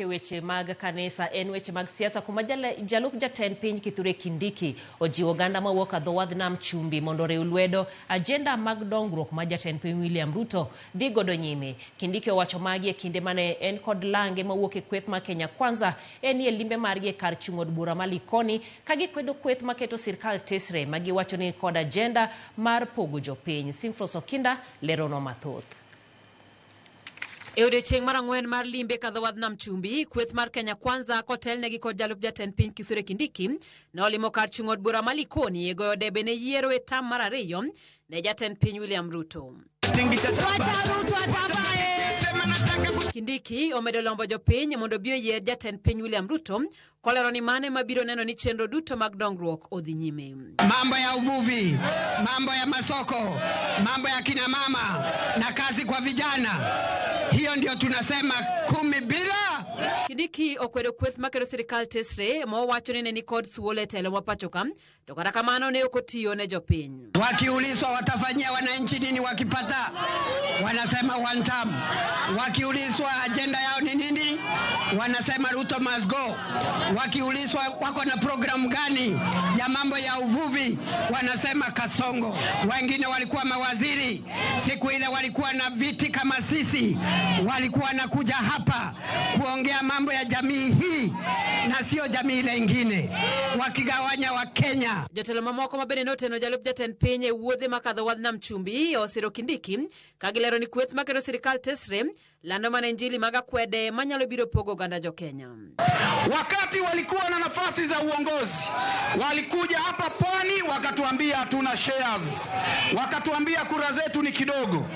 Wawuok e weche mag kanisa en weche mag siasa kuma jalup jatend piny Kithure Kindiki ojiwo oganda mawuok a dho wadh nam chumbi mondo oriw lwedo ajenda mag dongruok ma jatend piny William Ruto dhi godo nyime. Kindiki owacho magi e kinde mane en kod lange mawuok e kweth mar Kenya Kwanza en e limbe margi e kar chung' od bura ma Likoni ka gikwedo kweth maketo sirkal tesre ma giwacho ni kod ajenda mar pogo jopiny. Simfros Okinda leronwa mathoth. E odiechieng' mar ang'wen mar limbe kadho wadh nam chumbi, kweth mar Kenya Kwanza kotelnegi kod jalup jatend piny Kithure Kindiki nolimo kar chung' od bura ma Likoni e goyo debe ne yiero e tam mar ariyo ne jatend piny William Ruto. Kindiki omedo lombo jopiny mondo obi oyier jatend piny William Ruto kolero ni mano ema biro neno ni chenro duto mag dongruok odhi nyime. Mambo ya uvuvi, mambo ya masoko, mambo ya kina mama na kazi kwa vijana, hiyo ndio tunasema kumi bila. Kindiki okwedo kweth maketo sirikal tesre mowacho ni ne nikod thuolo e telo ma pachoka to kata kamano ne ok otiyo ne jopiny. Wakiulizwa watafanyia wananchi nini wakipata, wanasema one term. Wakiulizwa ajenda yao ni nini, wanasema Ruto must go. Wakiulizwa wako na programu gani ya mambo ya uvuvi, wanasema Kasongo. Wengine walikuwa mawaziri siku ile, walikuwa na viti kama sisi, walikuwa wanakuja hapa kuongea mambo ya jamii hii na sio jamii ile ingine, wakigawanya Wakenya. Jotelo mamoko ma bende noteno jalup jatend piny e wuodhe makadho wadh nam chumbi osiro Kindiki ka gilero ni kweth maketo sirikal tesre lando mana injili mag akwede manyalo biro pogo oganda jo-Kenya. Wakati walikuwa na nafasi za uongozi, walikuja hapa pwani wakatuambia hatuna shares, wakatuambia kura zetu ni kidogo,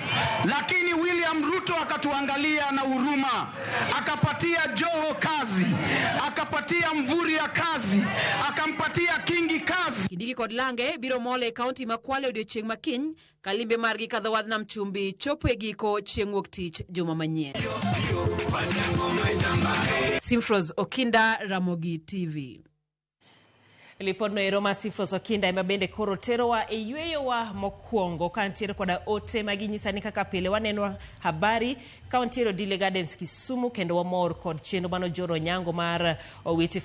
lakini William Ruto akatuangalia na huruma, akapatia Joho kazi, akapatia Mvurya kazi, akampatia Kingi kazi. Kindiki kod Lange biro mol e kaunti ma Kwale odiechieng' ma kiny ka limbe margi kadho wadh nam chumbi chopo e giko chieng' wuok tich juma manyien. Simfros Okinda, Ramogi TV. Lipodno ero ma Simfros Okinda ema bende koro terowa e yweyowa mokwongo ka ntiere koda ote ma ginyisa ni kaka pile waneno habari ka wantiere Odile Gardens Kisumu kendo wamor kod chenro mano John Onyango mar Owiti.